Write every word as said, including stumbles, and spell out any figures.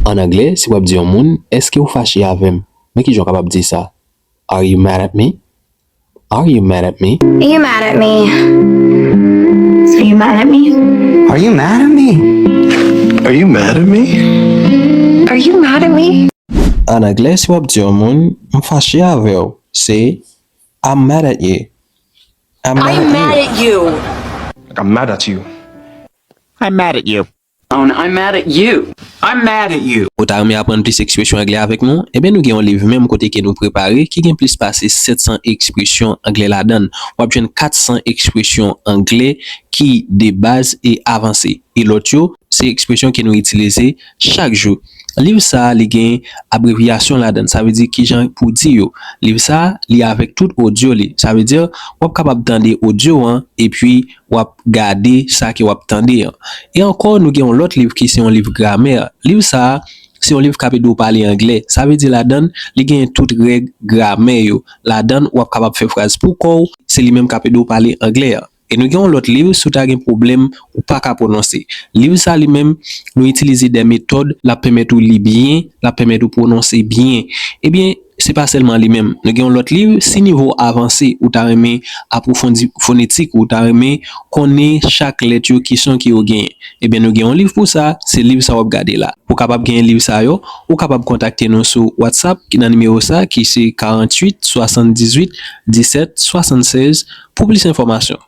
An anglè, si w ap di yon moun, èske w fache avè m? Men kijan w kapab di sa? Are you mad at me? Are you mad at me? Are you mad at me? Are you mad at me? Are you mad at me? Are you mad at me? Are you mad at me? An anglè, si w ap di yon moun, m fache avè w, se I'm mad at you. I'm mad I'm at mad you. at you. Like, I'm mad at you. I'm mad at you. Oh, and I'm mad at you. I'm mad at you. Ou ta renmen aprann plis ekspresyon anglè avèk nou? Ebyen, nou gen yon liv menm kote ke nou prepare ki gen plis pase sèt san ekspresyon anglè ladan l. W ap jwenn kat san ekspresyon anglè ki de baz e avanse. E lòt yo, se ekspresyon ke nou itilize chak jou. Liv sa a, li gen abrevyasyon ladan l, sa vle di kijan pou di yo. Liv sa a, li avèk tout odyo li. Sa vle di, w ap kapab tande odyo an, epi w ap gade sa ke w ap tande an. E ankò, nou gen yon lòt liv ki se yon liv gramè. Liv sa a, se yon liv k ap ede w pale anglè. Sa vle di ladan l, li gen tout règ gramè yo. Ladan l, w ap kapab fè fraz pou kò w, se li menm k ap ede w pale anglè an. E nou gen yon lòt liv, si w ta gen pwoblèm ou pa ka pwononse. Liv sa li menm, nou itilize de metòd, l ap pèmèt ou li byen, l ap pèmèt ou pwononse byen. Ebyen, se pa sèlman li menm. Nou gen yon lòt liv, si nivo w avanse, ou ta renmen apwofondi fonetik, ou ta renmen konnen chak lèt yo, ki son ke yo genyen. Ebyen, nou gen yon liv pou sa, se liv sa w ap gade la. Ou kapab genyen liv sa yo, ou kapab kontakte nou sou WhatsApp, ki nan nimewo sa, ki se karanntuit swasanndizuit disèt swasannsèz, pou plis enfòmasyon.